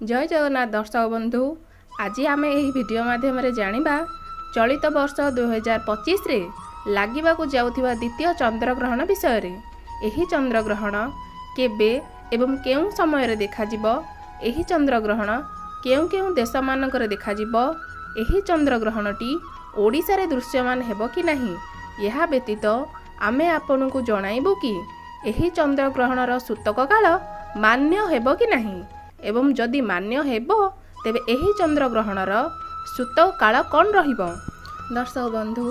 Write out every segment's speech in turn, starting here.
ଜୟ ଜଗନ୍ନାଥ ଦର୍ଶକ ବନ୍ଧୁ, ଆଜି ଆମେ ଏହି ଭିଡ଼ିଓ ମାଧ୍ୟମରେ ଜାଣିବା ଚଳିତ ବର୍ଷ 2025ରେ ଲାଗିବାକୁ ଯାଉଥିବା ଦ୍ୱିତୀୟ ଚନ୍ଦ୍ରଗ୍ରହଣ ବିଷୟରେ। ଏହି ଚନ୍ଦ୍ରଗ୍ରହଣ କେବେ ଏବଂ କେଉଁ ସମୟରେ ଦେଖାଯିବ, ଏହି ଚନ୍ଦ୍ରଗ୍ରହଣ କେଉଁ କେଉଁ ଦେଶମାନଙ୍କରେ ଦେଖାଯିବ, ଏହି ଚନ୍ଦ୍ରଗ୍ରହଣଟି ଓଡ଼ିଶାରେ ଦୃଶ୍ୟମାନ ହେବ କି ନାହିଁ। ଏହା ବ୍ୟତୀତ ଆମେ ଆପଣଙ୍କୁ ଜଣାଇବୁ କି ଏହି ଚନ୍ଦ୍ରଗ୍ରହଣର ସୂତକ କାଳ ମାନ୍ୟ ହେବ କି ନାହିଁ ଏବଂ ଯଦି ମାନ୍ୟ ହେବ, ତେବେ ଏହି ଚନ୍ଦ୍ରଗ୍ରହଣର ସୂତକ କାଳ କ'ଣ ରହିବ। ଦର୍ଶକ ବନ୍ଧୁ,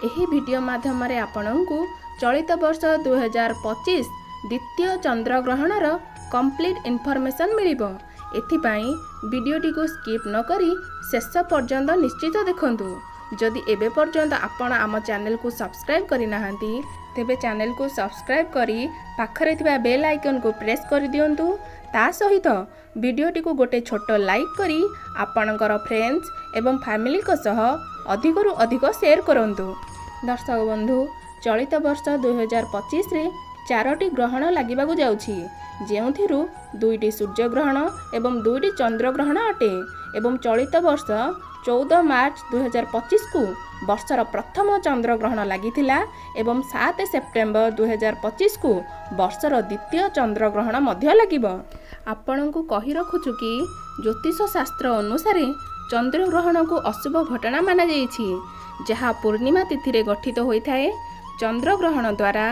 ଏହି ଭିଡ଼ିଓ ମାଧ୍ୟମରେ ଆପଣଙ୍କୁ ଚଳିତ ବର୍ଷ 2025 ଦ୍ୱିତୀୟ ଚନ୍ଦ୍ରଗ୍ରହଣର କମ୍ପ୍ଲିଟ୍ ଇନଫର୍ମେସନ୍ ମିଳିବ। ଏଥିପାଇଁ ଭିଡ଼ିଓଟିକୁ ସ୍କିପ୍ ନ କରି ଶେଷ ପର୍ଯ୍ୟନ୍ତ ନିଶ୍ଚିତ ଦେଖନ୍ତୁ। ଯଦି ଏବେ ପର୍ଯ୍ୟନ୍ତ ଆପଣ ଆମ ଚ୍ୟାନେଲକୁ ସବସ୍କ୍ରାଇବ୍ କରିନାହାନ୍ତି, ତେବେ ଚ୍ୟାନେଲକୁ ସବସ୍କ୍ରାଇବ୍ କରି ପାଖରେ ଥିବା ବେଲ୍ ଆଇକନ୍କୁ ପ୍ରେସ୍ କରିଦିଅନ୍ତୁ। ତା ସହିତ ଭିଡ଼ିଓଟିକୁ ଗୋଟେ ଛୋଟ ଲାଇକ୍ କରି ଆପଣଙ୍କର ଫ୍ରେଣ୍ଡସ୍ ଏବଂ ଫ୍ୟାମିଲିଙ୍କ ସହ ଅଧିକରୁ ଅଧିକ ସେୟାର କରନ୍ତୁ। ଦର୍ଶକ ବନ୍ଧୁ, ଚଳିତ ବର୍ଷ 2025ରେ ଚାରୋଟି ଗ୍ରହଣ ଲାଗିବାକୁ ଯାଉଛି, ଯେଉଁଥିରୁ ଦୁଇଟି ସୂର୍ଯ୍ୟଗ୍ରହଣ ଏବଂ ଦୁଇଟି ଚନ୍ଦ୍ରଗ୍ରହଣ ଅଟେ। ଏବଂ ଚଳିତ ବର୍ଷ 14 ମାର୍ଚ୍ଚ 2025କୁ ବର୍ଷର ପ୍ରଥମ ଚନ୍ଦ୍ରଗ୍ରହଣ ଲାଗିଥିଲା ଏବଂ 7 ସେପ୍ଟେମ୍ବର 2025କୁ ବର୍ଷର ଦ୍ୱିତୀୟ ଚନ୍ଦ୍ରଗ୍ରହଣ ମଧ୍ୟ ଲାଗିବ। ଆପଣଙ୍କୁ କହି ରଖୁଛୁ କି ଜ୍ୟୋତିଷ ଶାସ୍ତ୍ର ଅନୁସାରେ ଚନ୍ଦ୍ରଗ୍ରହଣକୁ ଅଶୁଭ ଘଟଣା ମାନାଯାଇଛି, ଯାହା ପୂର୍ଣ୍ଣିମା ତିଥିରେ ଗଠିତ ହୋଇଥାଏ। ଚନ୍ଦ୍ରଗ୍ରହଣ ଦ୍ୱାରା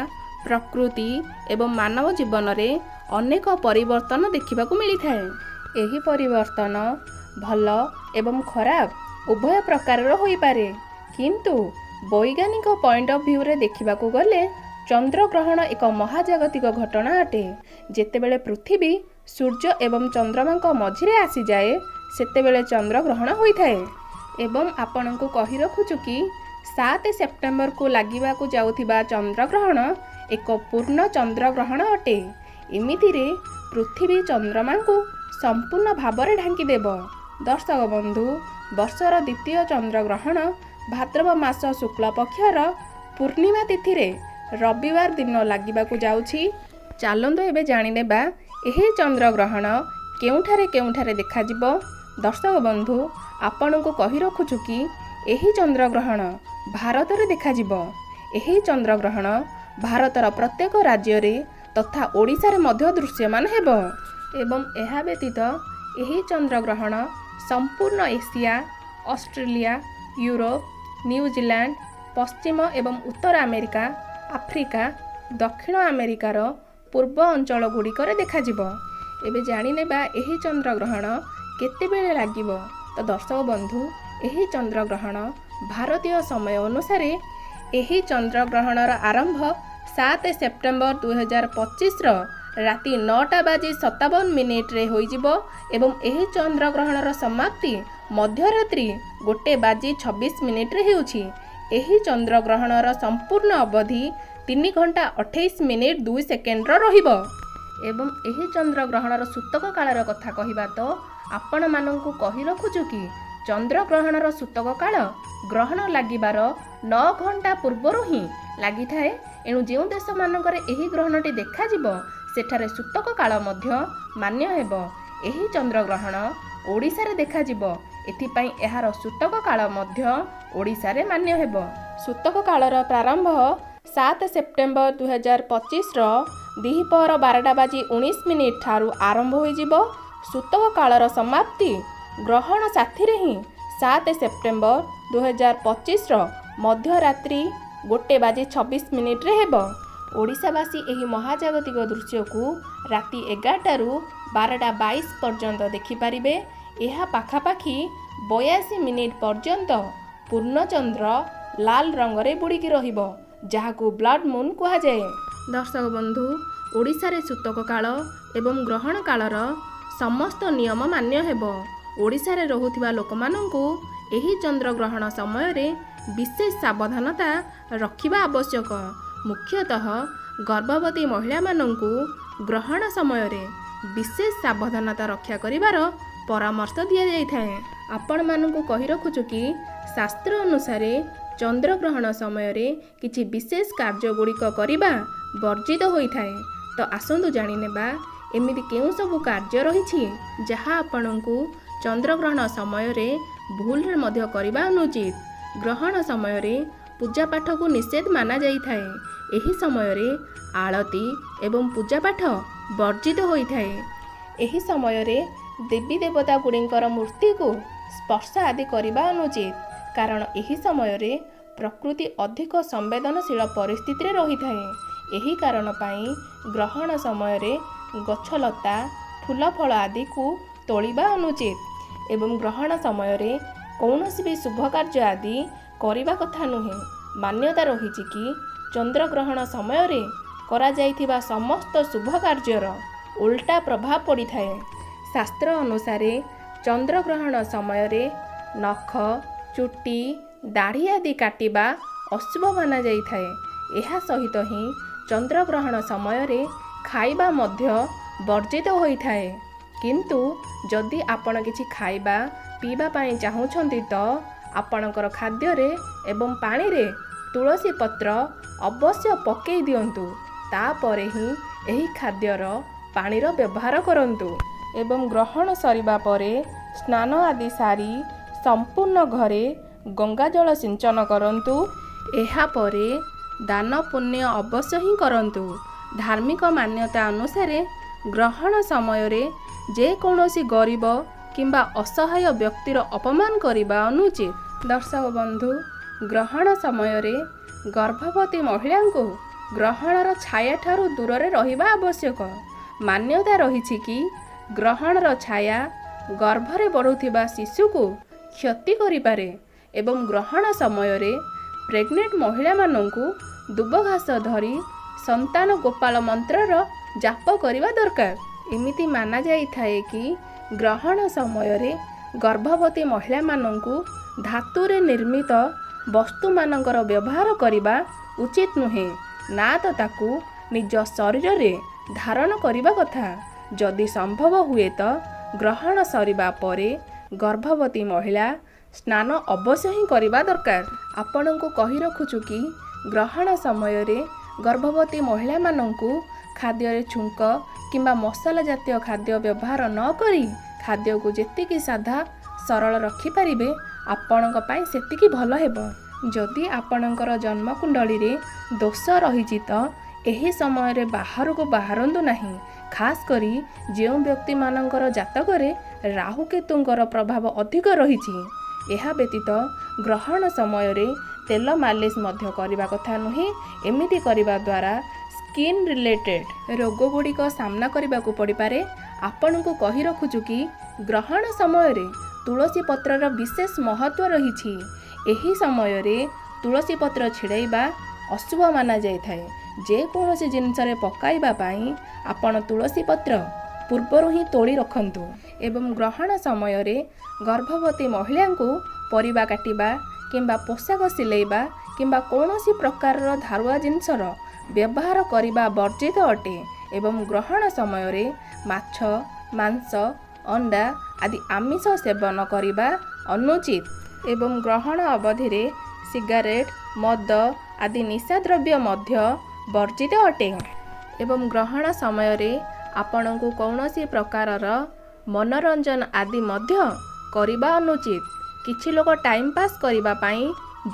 ପ୍ରକୃତି ଏବଂ ମାନବ ଜୀବନରେ ଅନେକ ପରିବର୍ତ୍ତନ ଦେଖିବାକୁ ମିଳିଥାଏ। ଏହି ପରିବର୍ତ୍ତନ ଭଲ ଏବଂ ଖରାପ ଉଭୟ ପ୍ରକାରର ହୋଇପାରେ, କିନ୍ତୁ ବୈଜ୍ଞାନିକ ପଏଣ୍ଟ ଅଫ୍ ଭ୍ୟୁରେ ଦେଖିବାକୁ ଗଲେ ଚନ୍ଦ୍ରଗ୍ରହଣ ଏକ ମହାଜାଗତିକ ଘଟଣା ଅଟେ। ଯେତେବେଳେ ପୃଥିବୀ ସୂର୍ଯ୍ୟ ଏବଂ ଚନ୍ଦ୍ରମାଙ୍କ ମଝିରେ ଆସିଯାଏ, ସେତେବେଳେ ଚନ୍ଦ୍ରଗ୍ରହଣ ହୋଇଥାଏ। ଏବଂ ଆପଣଙ୍କୁ କହି ରଖୁଛୁ କି 7 ସେପ୍ଟେମ୍ବରକୁ ଲାଗିବାକୁ ଯାଉଥିବା ଚନ୍ଦ୍ରଗ୍ରହଣ ଏକ ପୂର୍ଣ୍ଣ ଚନ୍ଦ୍ରଗ୍ରହଣ ଅଟେ। ଏମିତିରେ ପୃଥିବୀ ଚନ୍ଦ୍ରମାଙ୍କୁ ସମ୍ପୂର୍ଣ୍ଣ ଭାବରେ ଢାଙ୍କିଦେବ। ଦର୍ଶକ ବନ୍ଧୁ, ବର୍ଷର ଦ୍ୱିତୀୟ ଚନ୍ଦ୍ରଗ୍ରହଣ ଭାଦ୍ରବ ମାସ ଶୁକ୍ଳ ପକ୍ଷର ପୂର୍ଣ୍ଣିମା ତିଥିରେ ରବିବାର ଦିନ ଲାଗିବାକୁ ଯାଉଛି। ଚାଲନ୍ତୁ ଏବେ ଜାଣିନେବା ଏହି ଚନ୍ଦ୍ରଗ୍ରହଣ କେଉଁଠାରେ କେଉଁଠାରେ ଦେଖାଯିବ। ଦର୍ଶକ ବନ୍ଧୁ, ଆପଣଙ୍କୁ କହି ରଖୁଛୁ କି ଏହି ଚନ୍ଦ୍ରଗ୍ରହଣ ଭାରତରେ ଦେଖାଯିବ। ଏହି ଚନ୍ଦ୍ରଗ୍ରହଣ ଭାରତର ପ୍ରତ୍ୟେକ ରାଜ୍ୟରେ ତଥା ଓଡ଼ିଶାରେ ମଧ୍ୟ ଦୃଶ୍ୟମାନ ହେବ। ଏବଂ ଏହା ବ୍ୟତୀତ ଏହି ଚନ୍ଦ୍ରଗ୍ରହଣ ସମ୍ପୂର୍ଣ୍ଣ Asia, Australia, Europe, New Zealand, ପଶ୍ଚିମ ଏବଂ ଉତ୍ତର ଆମେରିକା, ଆଫ୍ରିକା, ଦକ୍ଷିଣ ଆମେରିକାର ପୂର୍ବ ଅଞ୍ଚଳ ଗୁଡ଼ିକରେ ଦେଖାଯିବ। ଏବେ ଜାଣିନେବା ଏହି ଚନ୍ଦ୍ରଗ୍ରହଣ କେତେବେଳେ ଲାଗିବ। ତ ଦର୍ଶକ ବନ୍ଧୁ, ଏହି ଚନ୍ଦ୍ରଗ୍ରହଣ ଭାରତୀୟ ସମୟ ଅନୁସାରେ ଏହି ଚନ୍ଦ୍ରଗ୍ରହଣର ଆରମ୍ଭ 7 ସେପ୍ଟେମ୍ବର 2025ର ରାତି 9ଟା ବାଜି 57 ମିନିଟ୍ରେ ହୋଇଯିବ ଏବଂ ଏହି ଚନ୍ଦ୍ରଗ୍ରହଣର ସମାପ୍ତି ମଧ୍ୟରାତ୍ରି 1 ବାଜି 26 ମିନିଟ୍ରେ ହେଉଛି। ଏହି ଚନ୍ଦ୍ରଗ୍ରହଣର ସମ୍ପୂର୍ଣ୍ଣ ଅବଧି 3 ଘଣ୍ଟା 28 ମିନିଟ୍ 2 ସେକେଣ୍ଡର ରହିବ। ଏବଂ ଏହି ଚନ୍ଦ୍ରଗ୍ରହଣର ସୂତକ କାଳର କଥା କହିବା ତ ଆପଣମାନଙ୍କୁ କହି ରଖୁଛୁ କି ଚନ୍ଦ୍ରଗ୍ରହଣର ସୂତକ କାଳ ଗ୍ରହଣ ଲାଗିବାର 9 ଘଣ୍ଟା ପୂର୍ବରୁ ହିଁ ଲାଗିଥାଏ। ଏଣୁ ଯେଉଁ ଦେଶମାନଙ୍କରେ ଏହି ଗ୍ରହଣଟି ଦେଖାଯିବ, ସେଠାରେ ସୂତକ କାଳ ମଧ୍ୟ ମାନ୍ୟ ହେବ। ଏହି ଚନ୍ଦ୍ରଗ୍ରହଣ ଓଡ଼ିଶାରେ ଦେଖାଯିବ, ଏଥିପାଇଁ ଏହାର ସୂତକ କାଳ ମଧ୍ୟ ଓଡ଼ିଶାରେ ମାନ୍ୟ ହେବ। ସୂତକ କାଳର ପ୍ରାରମ୍ଭ 7 ସେପ୍ଟେମ୍ବର 2025ର ଦ୍ୱିପହର 12ଟା ବାଜି 19 ମିନିଟ୍ ଠାରୁ ଆରମ୍ଭ ହୋଇଯିବ। ସୂତକ କାଳର ସମାପ୍ତି ଗ୍ରହଣ ସାଥିରେ ହିଁ 7 ସେପ୍ଟେମ୍ବର 2025ର ମଧ୍ୟରାତ୍ରି 1 ବାଜି 26 ମିନିଟ୍ରେ ହେବ। ଓଡ଼ିଶାବାସୀ ଏହି ମହାଜାଗତିକ ଦୃଶ୍ୟକୁ ରାତି 11ଟାରୁ 12ଟା 22 ପର୍ଯ୍ୟନ୍ତ ଦେଖିପାରିବେ। ଏହା ପାଖାପାଖି 82 ମିନିଟ୍ ପର୍ଯ୍ୟନ୍ତ ପୂର୍ଣ୍ଣଚନ୍ଦ୍ର ଲାଲ ରଙ୍ଗରେ ବୁଡ଼ିକି ରହିବ, ଯାହାକୁ ବ୍ଲଡ୍ ମୁନ୍ କୁହାଯାଏ। ଦର୍ଶକ ବନ୍ଧୁ, ଓଡ଼ିଶାରେ ସୂତକ କାଳ ଏବଂ ଗ୍ରହଣ କାଳର ସମସ୍ତ ନିୟମ ମାନ୍ୟ ହେବ। ଓଡ଼ିଶାରେ ରହୁଥିବା ଲୋକମାନଙ୍କୁ ଏହି ଚନ୍ଦ୍ରଗ୍ରହଣ ସମୟରେ ବିଶେଷ ସାବଧାନତା ରଖିବା ଆବଶ୍ୟକ। ମୁଖ୍ୟତଃ ଗର୍ଭବତୀ ମହିଳାମାନଙ୍କୁ ଗ୍ରହଣ ସମୟରେ ବିଶେଷ ସାବଧାନତା ରକ୍ଷା କରିବାର ପରାମର୍ଶ ଦିଆଯାଇଥାଏ। ଆପଣମାନଙ୍କୁ କହି ରଖୁଛୁ କି ଶାସ୍ତ୍ର ଅନୁସାରେ ଚନ୍ଦ୍ରଗ୍ରହଣ ସମୟରେ କିଛି ବିଶେଷ କାର୍ଯ୍ୟଗୁଡ଼ିକ କରିବା ବର୍ଜିତ ହୋଇଥାଏ। ତ ଆସନ୍ତୁ ଜାଣିନେବା ଏମିତି କେଉଁ ସବୁ କାର୍ଯ୍ୟ ରହିଛି ଯାହା ଆପଣଙ୍କୁ ଚନ୍ଦ୍ରଗ୍ରହଣ ସମୟରେ ଭୁଲରେ ମଧ୍ୟ କରିବା ଅନୁଚିତ। ଗ୍ରହଣ ସମୟରେ ପୂଜା ପାଠକୁ ନିଷେଧ ମାନାଯାଇଥାଏ। ଏହି ସମୟରେ ଆଳତି ଏବଂ ପୂଜା ପାଠ ବର୍ଜିତ ହୋଇଥାଏ। ଏହି ସମୟରେ ଦେବୀ ଦେବତା ଗୁଡ଼ିକର ମୂର୍ତ୍ତିକୁ ସ୍ପର୍ଶ ଆଦି କରିବା ଅନୁଚିତ, କାରଣ ଏହି ସମୟରେ ପ୍ରକୃତି ଅଧିକ ସମ୍ବେଦନଶୀଳ ପରିସ୍ଥିତିରେ ରହିଥାଏ। ଏହି କାରଣ ପାଇଁ ଗ୍ରହଣ ସମୟରେ ଗଛଲତା, ଫୁଲ ଫଳ ଆଦିକୁ ତୋଳିବା ଅନୁଚିତ ଏବଂ ଗ୍ରହଣ ସମୟରେ କୌଣସି ବି ଶୁଭ କାର୍ଯ୍ୟ ଆଦି କରିବା କଥା ନୁହେଁ। ମାନ୍ୟତା ରହିଛି କି ଚନ୍ଦ୍ରଗ୍ରହଣ ସମୟରେ କରାଯାଇଥିବା ସମସ୍ତ ଶୁଭ କାର୍ଯ୍ୟର ଓଲଟା ପ୍ରଭାବ ପଡ଼ିଥାଏ। ଶାସ୍ତ୍ର ଅନୁସାରେ ଚନ୍ଦ୍ରଗ୍ରହଣ ସମୟରେ ନଖ, ଚୁଟି, ଦାଢ଼ି ଆଦି କାଟିବା ଅଶୁଭ ମାନାଯାଇଥାଏ। ଏହା ସହିତ ହିଁ ଚନ୍ଦ୍ରଗ୍ରହଣ ସମୟରେ ଖାଇବା ମଧ୍ୟ ବର୍ଜିତ ହୋଇଥାଏ। କିନ୍ତୁ ଯଦି ଆପଣ କିଛି ଖାଇବା ପିଇବା ପାଇଁ ଚାହୁଁଛନ୍ତି ତ ଆପଣଙ୍କର ଖାଦ୍ୟରେ ଏବଂ ପାଣିରେ ତୁଳସୀ ପତ୍ର ଅବଶ୍ୟ ପକାଇ ଦିଅନ୍ତୁ, ତାପରେ ହିଁ ଏହି ଖାଦ୍ୟର ପାଣିର ବ୍ୟବହାର କରନ୍ତୁ। ଏବଂ ଗ୍ରହଣ ସରିବା ପରେ ସ୍ନାନ ଆଦି ସାରି ସମ୍ପୂର୍ଣ୍ଣ ଘରେ ଗଙ୍ଗାଜଳ ସିଞ୍ଚନ କରନ୍ତୁ। ଏହାପରେ ଦାନ ପୁଣ୍ୟ ଅବଶ୍ୟ ହିଁ କରନ୍ତୁ। ଧାର୍ମିକ ମାନ୍ୟତା ଅନୁସାରେ ଗ୍ରହଣ ସମୟରେ ଯେକୌଣସି ଗରିବ କିମ୍ବା ଅସହାୟ ବ୍ୟକ୍ତିର ଅପମାନ କରିବା ଅନୁଚିତ। ଦର୍ଶକ ବନ୍ଧୁ, ଗ୍ରହଣ ସମୟରେ ଗର୍ଭବତୀ ମହିଳାଙ୍କୁ ଗ୍ରହଣର ଛାୟାଠାରୁ ଦୂରରେ ରହିବା ଆବଶ୍ୟକ। ମାନ୍ୟତା ରହିଛି କି ଗ୍ରହଣର ଛାୟା ଗର୍ଭରେ ବଢ଼ୁଥିବା ଶିଶୁକୁ କ୍ଷତି କରିପାରେ ଏବଂ ଗ୍ରହଣ ସମୟରେ ପ୍ରେଗନେଣ୍ଟ ମହିଳାମାନଙ୍କୁ ଦୁବ ଘାସ ଧରି ସନ୍ତାନ ଗୋପାଳ ମନ୍ତ୍ରର ଜାପ କରିବା ଦରକାର। ଏମିତି ମାନାଯାଇଥାଏ କି ଗ୍ରହଣ ସମୟରେ ଗର୍ଭବତୀ ମହିଳାମାନଙ୍କୁ ଧାତୁରେ ନିର୍ମିତ ବସ୍ତୁମାନଙ୍କର ବ୍ୟବହାର କରିବା ଉଚିତ ନୁହେଁ, ନା ତ ତାକୁ ନିଜ ଶରୀରରେ ଧାରଣ କରିବା କଥା। ଯଦି ସମ୍ଭବ ହୁଏ ତ ଗ୍ରହଣ ସରିବା ପରେ ଗର୍ଭବତୀ ମହିଳା ସ୍ନାନ ଅବଶ୍ୟ ହିଁ କରିବା ଦରକାର। ଆପଣଙ୍କୁ କହି ରଖୁଛୁ କି ଗ୍ରହଣ ସମୟରେ ଗର୍ଭବତୀ ମହିଳାମାନଙ୍କୁ ଖାଦ୍ୟରେ ଛୁଙ୍କ କିମ୍ବା ମସଲା ଜାତୀୟ ଖାଦ୍ୟ ବ୍ୟବହାର ନ କରି ଖାଦ୍ୟକୁ ଯେତିକି ସାଧା ସରଳ ରଖିପାରିବେ, ଆପଣଙ୍କ ପାଇଁ ସେତିକି ଭଲ ହେବ। ଯଦି ଆପଣଙ୍କର ଜନ୍ମକୁଣ୍ଡଳୀରେ ଦୋଷ ରହିଛି ତ ଏହି ସମୟରେ ବାହାରକୁ ବାହାରନ୍ତୁ ନାହିଁ, ଖାସ୍ କରି ଯେଉଁ ବ୍ୟକ୍ତିମାନଙ୍କର ଜାତକରେ ରାହୁ କେତୁଙ୍କର ପ୍ରଭାବ ଅଧିକ ରହିଛି। ଏହା ବ୍ୟତୀତ ଗ୍ରହଣ ସମୟରେ ତେଲ ମାଲିସ ମଧ୍ୟ କରିବା କଥା ନୁହେଁ। ଏମିତି କରିବା ଦ୍ୱାରା ସ୍କିନ୍ ରିଲେଟେଡ୍ ରୋଗଗୁଡ଼ିକ ସାମ୍ନା କରିବାକୁ ପଡ଼ିପାରେ। ଆପଣଙ୍କୁ କହି ରଖୁଛୁ କି ଗ୍ରହଣ ସମୟରେ ତୁଳସୀ ପତ୍ରର ବିଶେଷ ମହତ୍ତ୍ୱ ରହିଛି। ଏହି ସମୟରେ ତୁଳସୀ ପତ୍ର ଛିଡ଼ାଇବା ଅଶୁଭ ମାନାଯାଇଥାଏ। ଯେକୌଣସି ଜିନିଷରେ ପକାଇବା ପାଇଁ ଆପଣ ତୁଳସୀ ପତ୍ର ପୂର୍ବରୁ ହିଁ ତୋଳି ରଖନ୍ତୁ। ଏବଂ ଗ୍ରହଣ ସମୟରେ ଗର୍ଭବତୀ ମହିଳାଙ୍କୁ ପରିବା କାଟିବା କିମ୍ବା ପୋଷାକ ସିଲେଇବା କିମ୍ବା କୌଣସି ପ୍ରକାରର ଧାରୁଆ ଜିନିଷର ବ୍ୟବହାର କରିବା ବର୍ଜିତ ଅଟେ। ଏବଂ ଗ୍ରହଣ ସମୟରେ ମାଛ, ମାଂସ, ଅଣ୍ଡା ଆଦି ଆମିଷ ସେବନ କରିବା ଅନୁଚିତ। ଏବଂ ଗ୍ରହଣ ଅବଧିରେ ସିଗାରେଟ୍, ମଦ ଆଦି ନିଶାଦ୍ରବ୍ୟ ମଧ୍ୟ ବର୍ଜିତ ଅଟେ। ଏବଂ ଗ୍ରହଣ ସମୟରେ ଆପଣଙ୍କୁ କୌଣସି ପ୍ରକାରର ମନୋରଞ୍ଜନ ଆଦି ମଧ୍ୟ କରିବା ଅନୁଚିତ। କିଛି ଲୋକ ଟାଇମ୍ ପାସ୍ କରିବା ପାଇଁ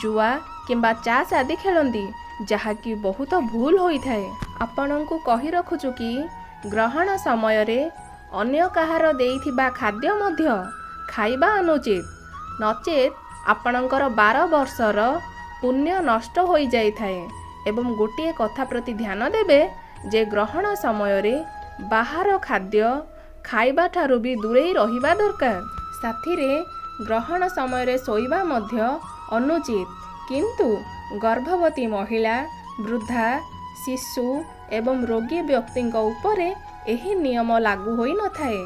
ଜୁଆ କିମ୍ବା ଚାସ୍ ଆଦି ଖେଳନ୍ତି, ଯାହାକି ବହୁତ ଭୁଲ ହୋଇଥାଏ। ଆପଣଙ୍କୁ କହି ରଖୁଛୁ କି ଗ୍ରହଣ ସମୟରେ ଅନ୍ୟ କାହାର ଦେଇଥିବା ଖାଦ୍ୟ ମଧ୍ୟ ଖାଇବା ଅନୁଚିତ, ନଚେତ୍ ଆପଣଙ୍କର 12 ବର୍ଷର ପୁଣ୍ୟ ନଷ୍ଟ ହୋଇଯାଇଥାଏ। ଏବଂ ଗୋଟିଏ କଥା ପ୍ରତି ଧ୍ୟାନ ଦେବେ ଯେ ଗ୍ରହଣ ସମୟରେ ବାହାର ଖାଦ୍ୟ ଖାଇବା ଠାରୁ ବି ଦୂରେଇ ରହିବା ଦରକାର। ସାଥିରେ ଗ୍ରହଣ ସମୟରେ ଶୋଇବା ମଧ୍ୟ ଅନୁଚିତ, କିନ୍ତୁ ଗର୍ଭବତୀ ମହିଳା, ବୃଦ୍ଧା, ଶିଶୁ ଏବଂ ରୋଗୀ ବ୍ୟକ୍ତିଙ୍କ ଉପରେ ଏହି ନିୟମ ଲାଗୁ ହୋଇନଥାଏ।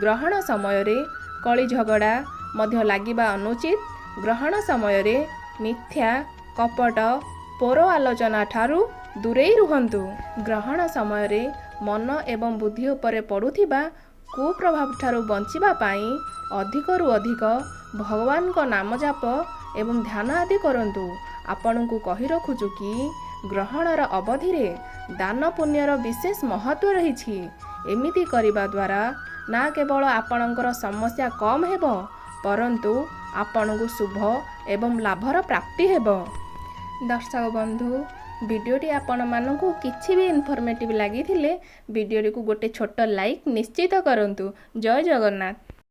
ଗ୍ରହଣ ସମୟରେ କଳି ଝଗଡ଼ା ମଧ୍ୟ ଲାଗିବା ଅନୁଚିତ। ଗ୍ରହଣ ସମୟରେ ମିଥ୍ୟା, କପଟ, ପର ଆଲୋଚନା ଠାରୁ ଦୂରେଇ ରୁହନ୍ତୁ। ଗ୍ରହଣ ସମୟରେ ମନ ଏବଂ ବୁଦ୍ଧି ଉପରେ ପଡ଼ୁଥିବା କୁପ୍ରଭାବ ଠାରୁ ବଞ୍ଚିବା ପାଇଁ ଅଧିକରୁ ଅଧିକ ଭଗବାନଙ୍କ ନାମ ଜାପ ଏବଂ ଧ୍ୟାନ ଆଦି କରନ୍ତୁ। ଆପଣଙ୍କୁ କହି ରଖୁଛୁ କି ଗ୍ରହଣର ଅବଧିରେ ଦାନ ପୁଣ୍ୟର ବିଶେଷ ମହତ୍ତ୍ୱ ରହିଛି। ଏମିତି କରିବା ଦ୍ୱାରା ନା କେବଳ ଆପଣଙ୍କର ସମସ୍ୟା କମ୍ ହେବ, ପରନ୍ତୁ ଆପଣଙ୍କୁ ଶୁଭ ଏବଂ ଲାଭର ପ୍ରାପ୍ତି ହେବ। ଦର୍ଶକ ବନ୍ଧୁ, ଭିଡ଼ିଓଟି ଆପଣମାନଙ୍କୁ କିଛି ବି ଇନଫର୍ମେଟିଭ୍ ଲାଗିଥିଲେ ଭିଡ଼ିଓଟିକୁ ଗୋଟେ ଛୋଟ ଲାଇକ୍ ନିଶ୍ଚିତ କରନ୍ତୁ। ଜୟ ଜଗନ୍ନାଥ।